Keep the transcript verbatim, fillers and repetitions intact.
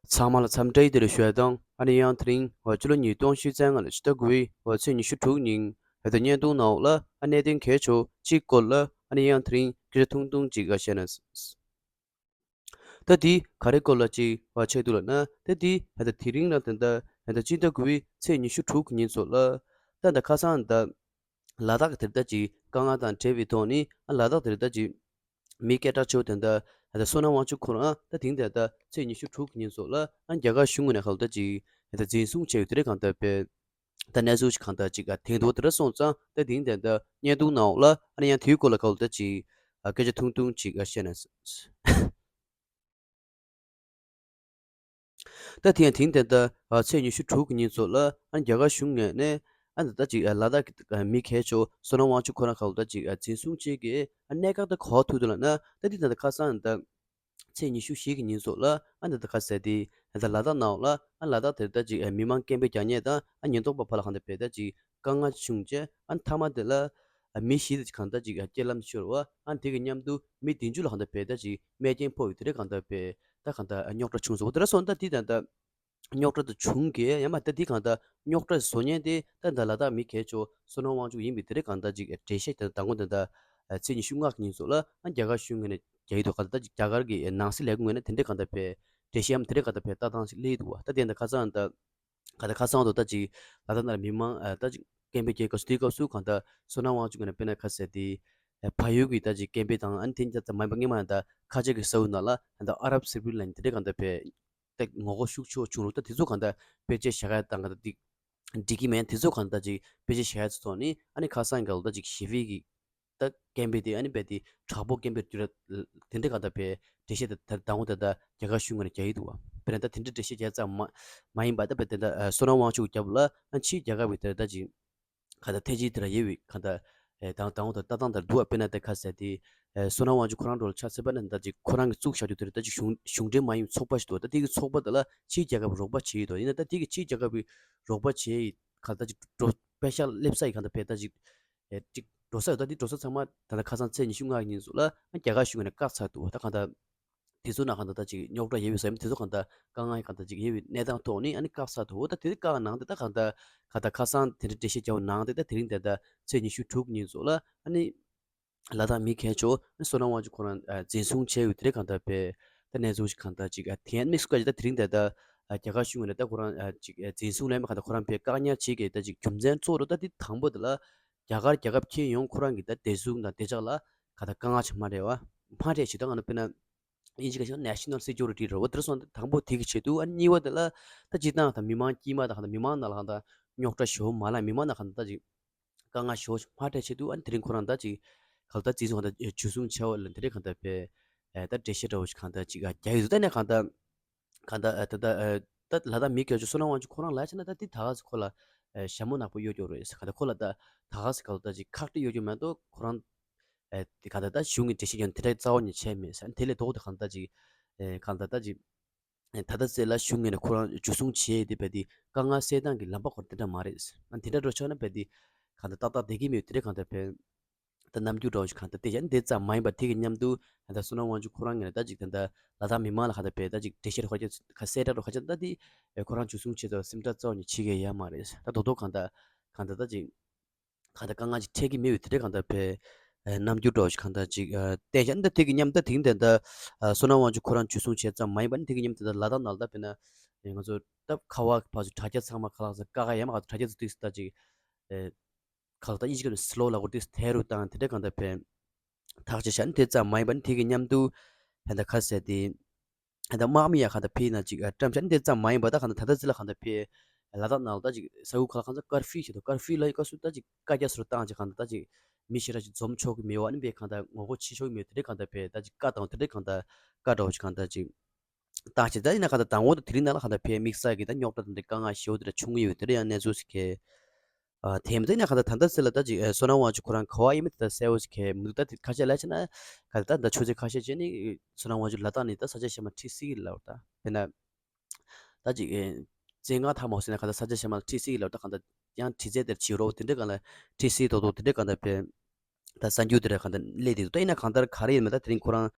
ཚང་མ་ལ་འཚམས་འདྲི་བདེ་ལེགས་ཞུ་ཡ་དང་། ཨ་ནི་ཡང་དེ་རིང་འོ་སྤྱི་ལོ་ཉིས་སྟོང་ཉི་ཤུ་རྩ་ལྔ་ལོའི་ཕྱི་ཟླ་དགུ་པའི་འོ་ཚེས་ཉི་ཤུ་དྲུག་ཉིན་ད་ལྟ་བརྙན་ཐུང་ནང་ལ་ཨ་གནད་དོན་གལ་ཆེ་བ་གཅིག་སྐོར་ལ་ཨ་ནི་ཡང་དེ་རིང་སྐད་ཆ་ཐུང་ཐུང་ཅིག་ཨ་བཤད་ན། ད་དེ་ག་རེ་སྐོར་ལ་ཅིག་ཨ་བཤད་འདུག་ལབ་ན། ད་དེ་ད་ལྟ་དེ་རིང་ལ་ད་ལྟ་ད་ལྟ་སྤྱི་ཟླ་དགུ་པའི་ཚེས་ཉི་ཤུ་དྲུག་གི་ཉིན་ཚོ་ལ་ད་ད་ཁ་སང་ད་ལ་དྭགས་ཀྱི་དེ་ལྟ་ཅིག་དཀའ་ངལ་དང་འབྲེལ་བའི་ཐོག་ནས་ཨ་ལ་དྭགས་དེ་ལྟ་ཅིག་མི་སྐད་གྲགས་ཆེ་བོ་དེ་འདྲ་ད་ལྟ་བསོད་ནམས་དབང་ཕྱུག་ཁོ་རང་ད་དེང་དེ་ལྟ་ཚེས་ཉི་ཤུ་དྲུག་གི་ཉིན་ཚོ་ལ་ཨ་རྒྱ་གར་གཞུང་ངོས་ནས་ག་ལ་ད་ཅིག་ད་ལྟ་འཛིན་བཟུང་བྱས་ཡོད་དེ་རེད། གང་ལྟར་པས་ད་གནས་ཚུལ་ཞིག་གང་ལྟར་ཅིག་ཨ་དེང་དུ་དེ་འདྲ་སོང་ཙང་ད་དེང་དེ་ལྟ་བརྙན་ཐུང་ནང་ལ་ཨ་ནི་ཡང་དེའི་སྐོར་ལ་ག་ལ་ད་ཅིག་ཨ་སྐད་ཆ་ཐུང་ཐུང་ཅིག་ཨ་བཤད་ན། ད་དེ་ཡང་དེང་དེ་ལྟ་ཚེས་ཉི་ཤུ་དྲུག་གི་ཉིན་ཚོ་ལ་ཨ་རྒྱ་གར་གཞུང་ངོས་ནས་ཨ་ད་ལྟ་ཅིག་ལ་དྭགས་ཀྱི་མི་གལ་ཆེ་བསོད་ནམས་དབང་ཕྱུག་ཁོ་རང་ག་ལ་ད་ཅིག་འཛིན་བཟུང་བྱེད་ཀྱི་ཨ་གནད་འགག་ད་གོ་ཐུབ་འདུག་ལབ་ན། ད་དེ་ད་ལྟ་ཁ་སང་ད་ཚེས་ཉི་ཤུ་བཞི་གི་ཉིན་ཚོ་ལ་ཨ་ད་ལྟ་ཁ་གསལ་དེ་ད་ལ་དྭགས་ནང་ལ་ཨ་ལ་དྭགས་དེ་ད་ཅིག་མི་མང་སྐད་འབོད་རྒྱག་མཁན་དང་ཨ་ཉེན་རྟོག་པ་ཕར་ལ་གང་ད་བས་ད་ཅིག་དཀའ་ངལ་བྱུང་རྗེས་ཨ་མཐའ་མ་དེ་ལ་ཨ་མི་བཞི་དེ་གང་ལྟར་ཅིག་ཨ་རྐྱེན་ལམ་ཤོར་བ། ཨ་དེ་གི་མཉམ་དུ་མི་བདུན་ཅུ་ལ་གང་ལྟར་བས་ད་ཅིག་རྨས་སྐྱོན་ཕོག་ཡོད་དེ་རེད། གང་ལྟར་བས་ད་གང་ལྟར་ཨ་རྙོག་དྲ་བྱུང་སོང་། དེ་འདྲ་སོང་ད་དེ་ད་ལྟ་རྙོག་དྲ་དེ་བྱུང་གི་ཡང་མ་ད་དེ་གང་ལྟར་རྙོག་དྲ་བཟོ་མཁན་དེ་ད་ལྟ་ལ་དྭགས་མི་གལ་ཆེ་བསོད་ནམས་དབང་ཕྱུག་ཡིན་པའི་དེ་རེད། གང་ལྟར་ཅིག་འགྲེལ་བཤད་དེ་དང་པོ་དེ་ད་ཚེས་ཉི་ཤུ་ལྔ་གི་ཉིན་ཚོ་ལ་ཨ་རྒྱ་གར་གཞུང་ངོས་ནས་རྒྱག་གི་འདུག་གང་ལྟར་ཅིག་རྒྱ་གར་གྱི་ནང་སྲིད་ལས་ཁུངས་ངོས་ནས་དེ་འདྲས་གང་ལྟར་བས་འགྲེལ་བཤད་ཡང་དེ་འདྲས་གང་ལྟར་བས་ལྟ་སྟངས་ཤིག་སླེབས་འདུག་བ། ད་དེ་འདྲ་ཁ་སང་ད་ག་ད་ཁ་སང་དུ་ད་ཅིག་ལ་དྭགས་ནང་ལ་མི་མང་ཨ་ད་ཅིག་སྐད་འབོད་རྒྱག་སྐབས་སུ་དེའི་སྐབས་སུ་གང་ལྟར་བསོད་ནམས་དབང་ཕྱུག་ངོས་ནས་དཔེར་ན་ཁ་གསལ་དེ་ཨ་བལ་ཡུལ་གྱི་ད་ཅིག་སྐད་འབོད་དང་ཨ་ནི་དེ་འདྲ་ད་མ་ཡིན་པ་སྔོན་མ་ད་ཁ་ཆེ་གི་ས་ཁུལ་ནང་ལ་ད་ཨ་རབ་སི་པི་རིང་ལབ་མཁན་དེ་འདྲས་གང་ལྟར་བས་ད་ངོ་རྒོལ་ཤུགས་ཆེ་བྱུང་རུང་ད་དེ་ཚོ་གང་ལྟར་བེད་སྤྱོད་བྱ་ག་དང་གང་ལྟར་དེ་འགྲིག་གི་མེད། དེ་ཚོ་གང་ལྟར་ཅིག་བེད་སྤྱོད་བྱ་ཡ་ཚོ་ཐོག་ནས་ཨ་ནི་ཁ་སང་གི་ལ་ད་ཅིག་ཞི་བའི་གི་ད་སྐད་འབོད་དེ་ཨ་ནི་རྦད་དེ་དྲག་པོ་སྐད་འབོད་བསྒྱུར་ར་དེ་འདྲས་གང་ལྟར་བས་འགྲེལ་བཤད་དེ་ད་དང་པོ་དེ་ད་རྒྱ་གར་གཞུང་ངོས་ནས་རྒྱག་གི་འདུག་བ། དཔེར་ན་ད་དེ་འདྲས་འགྲེལ་བཤད་བྱས་ཙམ་མ་མ་ཡིན་པ་ད་བས་དེ་ད་ཨ་བསོད་ནམས་དབང་ཕྱུག་རྒྱབ་ལ་ཨ་ཕྱིའི་རྒྱལ་ཁབ་ཀྱི་དེ་ད་ཅིག་གང་ལྟར་ཐེ་ཇི་དེ་ར་ཡོད་པའི་གང་ལྟར་ཨེ་དང་དང་པོ་དེ་ལྟ་སྟངས་དེ་འདུག་བ། དཔེར་ན་དེ་ཁ་གསལ་དེ་ཨེ་བསོད་ནམས་དབང་ཕྱུག་ཁོ་རང་འགྲོ་ལ་ཆ་ཟེར་བ་ན་ད་ཅིག་ཁོ་རང་གི་བཙུགས་བཞག་རྒྱུ་དེ་ར་ད་ཅིག་གཞུང་གཞུང་འབྲེལ་མ་ཡིན་པའི་ཚོགས་པ་ཞིག་འདུག་ད་དེ་གི་ཚོགས་པ་དེ་ལ་ཕྱིའི་རྒྱལ་ཁབ་རོགས་པ་བྱེད་ཡི་འདུག་ཡིན་ན་ད་དེ་གི་ཕྱིའི་རྒྱལ་ཁབ་ཀྱི་རོགས་པ་བྱེད་ཡི་གང་ལྟར་ཅིག་འགྲོ་པེ་ཤག་སླེབས་ས་ཡི་གང་ལྟར་བས་ད་ཅིག་ཨེ་ཅིག་འགྲོ་ས་ཡོད། ད་དེ་འགྲོ་ས་ཚང་མ་ད་ལྟ་ཁ་སང་ཚེས་ཉི་ཤུ་ལྔ་གི་ཉིན་ཚོ་ལ་རྒྱ་གར་གཞུང་ནས་བཀག་ཚར་འདུག་ད་གང་ལྟར་དེ་ཚོ་ནང་གང་ལྟར་ད་ཅིག་རྙོག་དྲ་ཡོད་པའི་ཟེར་མི་དེ་ཚོ་གང་ལྟར་དཀའ་ངལ་གང་ལྟར་ཅིག་ཡོད་པའི་གནས་སྟངས་ཐོག་ནས་ཨ་ནི་བཀག་ཚར་འདུག་ད་དེ་བཀག་གནང་སྟེ་ད་གང་ལྟར་གང་ལྟར་ཁ་སང་དེ་འདྲ་འགྲེལ་བཤད་བརྒྱབ་གནང་སྟེ་ད་དེ་རིང་དེ་ལྟར་ཚེས་ཉི་ཤུ་དྲུག་ཉིན་ཚོ་ལ་ཨ་ནི་ལ་དྭགས་མི་གལ་ཆེ་བསོད་ནམས་དབང་ཕྱུག་ཁོ་རང་འཛིན་བཟུང་བྱས་ཡོད་དེ་རེད། གང་ལྟར་བས་ད་གནས་ཚུལ་ཞིག་གང་ལྟར་ཅིག་དེ་ཡང་དམིགས་སུ་བཀར་ཅིག་ད་དེ་རིང་དེ་ལྟར་རྒྱ་གར་གཞུང་ནས་ད་ཁོ་རང་ཅིག་འཛིན་བཟུང་ལས་མི་གང་ལྟར་ཁོ་རང་བས་བཀག་ཉར་བྱེད་ཀྱི་ད་ཅིག་རྒྱུ་མཚན་གཙོ་བོ་ད་དེ་དང་པོ་དེ་ལ་རྒྱ་གར་རྒྱལ་ཁབ་ཁྱོན་ཡོངས་ཁོ་རང་གི་ད་བདེ་སྲུང་དང་བདེ་འཇགས་ལ་གང་ལྟར་དཀའ་ངལ་ཞིག་མ་རེད་བ། མ་རེད་ཞིག་ད་ང་ནི་དཔེར་ན་དབྱིན་ཇི་སྐད་ཆ་National Security རེད་བ། དེར་སོང་དང་པོ་དེ་གི་ཆེད་དུ་ཨ་གཉིས་པ་དེ་ལ་ད་སྤྱིར་བཏང་དང་མི་མང་དཀྱུས་མ་དང་གང་ལྟར་མི་མང་ནང་ལ་གང་ལྟར་རྙོག་དྲ་ཞེ་པོ་མ་ལངས། མི་མང་ནང་གང་ལྟར་ད་ཅིག་དཀའ་ངལ་ཞེ་པོ་ཞིག་མ་འཕྲད་ཆེད་དུ་ཨ་ནི་དེ་རིང་ཁོ་རང་ད་ཅིག་གང་ལྟར་འཛིན་བཟུང་གང་ལྟར་འཇུ་བཟུང་བྱས་པ་ལ་དེ་རིང་གང་ལྟར་བས་ད་འགྲེལ་བཤད་འདྲ་བོ་ཞིག་གང་ལྟར་ཅིག་རྒྱག་ཡོད་འདུག་ད་ནས་གང་ལྟར་གང་ལྟར་ད་ལྟ་ད་ལ་དྭགས་མི་སྐད་ཆ་བསོད་ནམས་དབང་ཕྱུག་ཁོ་རང་ལ་བྱས་ན་ད་དེ་ད་ག་ཟེ་ཁོ་ལ་ཞྭ་མོ་ནག་པོ་གཡོག་རྒྱུ་རེད་ཟེར། གང་ལྟར་ཁོ་ལ་ད་ད་ག་ཟེ་གང་ལྟར་ཅིག་ཁག་དཀྲི་གཡོག་རྒྱུ་མ་གཏོགས་ཁོ་རང་ཨེ་དེ་གང་ལྟར་ད་གཞུང་གི་འགྲེལ་བཤད་ཀྱང་དེ་འདྲའི་རྩ་བ་ནས་བྱས་མེད་ཟེར། དེ་ལས་ལྡོག་སྟེ་གང་ལྟར་ཅིག་ཨེ་གང་ལྟར་ད་ཅིག་ཨེ་ད་ལྟ་ཚེ་ལ་གཞུང་ངོས་ནས་ཁོ་རང་འཇུ་བཟུང་བྱས་དེ་བས་དེ་དཀའ་ངལ་སེལ་སྟངས་ཀྱི་ལམ་པ་ཁོ་རང་དེ་འདྲ་མ་རེད་ཟེར། ཨ་དེ་འདྲ་འགྲོ་ཆོག་ན་བས་དེ་གང་ལྟར་ཏག་ཏག་བསྡད་ཀྱི་མེད། དེ་འདྲ་གང་ལྟར་བས་ད་རྣམ་འགྱུར་འདྲ་བོ་ཞིག་གང་ལྟར་དེ་ཡང་དེ་ཙམ་མ་ཡིན་པ་དེ་གི་མཉམ་དུ་ད་ལྟ་བསོད་ནམས་དབང་ཕྱུག་ཁོ་རང་ངོས་ནས་ད་ཅིག་ད་ལྟ་ལ་དྭགས་མི་མང་ལ་གང་ལྟར་བས་ད་ཅིག་འགྲེལ་བཤད་རོགས་ཁ་ཤས་གསལ་བསྒྲགས་རོགས་ཁ་ཤས་ད་དེ་ཁོ་རང་འཇུ་བཟུང་བྱས་ཚོ་སེམས་ཁྲལ་རྩ་བ་ནས་བྱེད་ཀྱི་ཡོད་མ་རེད། ད་རྡོག་རྡོག་གང་ལྟར་གང་ལྟར་ད་ཅིག་གང་ལྟར་དཀའ་ངལ་ཅིག་འཕྲད་ཀྱི་མེད་པའི་དེ་འདྲའི་གང་ལྟར་བས་ཨ་རྣམ་འགྱུར་འདྲ་བོ་ཞིག་གང་ལྟར་ཅིག་ཨ་བསྟན་བཞག་འདི་དེ་གི་མཉམ་ད་དེང་དེ་འདྲ་ཨ་བསོད་ནམས་དབང་ཕྱུག་ཁོ་རང་འཇུ་བཟུང་བྱས་ཙམ་མ་ཡིན་པ་ནི་དེ་གི་མཉམ་དེ་འདྲ་ལ་དྭགས་ནང་ལ་ད་དཔེར་ན་ང་ཚོ་ད་ཁ་བ་ཕར་ཚུར་དྲ་རྒྱ་ཚང་མ་ཁ་ལག་ཟ་ཀ་ཁ་ཡ་མ་ག་ཚོ་དྲ་རྒྱ་ཚོ་ཏིག་ད་ཅིག་ཨེ་ཁ་ལག་ད་ཨིན་ཇི་སྐད་ནས་སི་ལོ་ལ་གོ་ཏིག་དལ་རུ་བཏང་དེ་འདྲའི་གང་ལྟར་བས་ཐག་བཅད་བྱས་ནི་དེ་ཙམ་མ་ཡིན་པ་ནི་དེ་གི་མཉམ་དུ་ད་ལྟ་ཁ་གསལ་ཏེ། ད་དམག་མི་ཡང་གང་ལྟར་ཕེབས་ན་ཅིག་བཀྲམ་བྱ་འདི་ཙམ་མ་ཡིན་པ་ད་གང་ལྟར་ད་ལྟ་ཅི་ལ་གང་ལྟར་ཕེབས་ལ་དྭགས་ནང་ལ་ད་ཅིག་ས་ཁུལ་ཁག་ལ་གང་ལྟར་ཀར་ཕིའུ་བྱེད་དོ། ཀར་ཕིའུ་ལ་ཡི་སྐབས་སུ་ད་ཅིག་བཀའ་རྒྱ་སོར་བཏང་ཅིག་གང་ལྟར་ད་ཅིག་མི་ཞེ་དྲག་ཅིག་འཛོམས་ཆོག་གི་མེད་པ་ཨ་ནི་བས་གང་ལྟར་ངོ་རྒོལ་བྱེད་ཆོག་གི་མེད་དེ་འདྲའི་གང་ལྟར་ཕེབས་ད་ཅིག་བཀའ་བཏང་དེ་འདྲའི་གང་ལྟར་བཀའ་འདྲ་བོ་ཅིག་གང་ལྟར་ཅིག་བཏང་བྱས་ད་ཡིན་ན་གང་ལྟར་དང་པོ་དེ་དེ་རིང་ནང་ལ་གང་ལྟར་ཕེབས་དམིགས་བསལ་གྱི་ད་རྙོག་དྲ་དེ་འདྲའི་དཀའ་ངལ་ཞེ་པོ་དེ་འདྲ་བྱུང་གི་ཡོད་དེ་འདྲ་ཡང་གནས་ཚུལ་ཞིག་གས། ཨ་དེ་མི་འདུག་ན་གང་ལྟར་ད་ལྟ་ཚེ་ལ་ད་ཅིག་ཨ་བསོད་ནམས་དབང་ཕྱུག་ཁོ་རང་ག་བ་ཡིན་མིན་དེ་ད་གསལ་བོ་ཞིག་གས་མི་འདུག་ད་དེ་ཁ་ཤས་ལ་ཕྱིན་ན་ག་ད་ད་ཆུ་ཚོད་ཁ་ཤས་བྱས་ནས་བསོད་ནམས་དབང་ཕྱུག་ལ་དྭགས་ནས་ད་ས་ཆ་གཞན་མ་ཁྲིད་སྲིད་ཀྱི་ལབ་ད་དཔེར་ན་ད་ཅིག་ཨེ་བཙན་ཁང་ཐ་མ་ཟེར་ན་ག་ད་ས་ཆ་གཞན་མ་ཁྲིད་སྲིད་ཀྱི་ལབ་ད་གང་ལྟར་ཡང་དྲི་རྩད་དེར་བྱེད་རོགས་དེ་འདྲ་གང་ལ་ཁྲིད་སྲིད་དོ་དོ་དེ་འདྲ་གང་ལྟར་བས་ད་གསར་འགྱུར་དེ་འདྲ་གང་ལྟར་སླེབས་དེ་འདུག་ད་ཡིན་ན་གང་ལྟར་ག་རེ་ཡིན་མིན་ད་དེ་རིང་ཁོ་རང་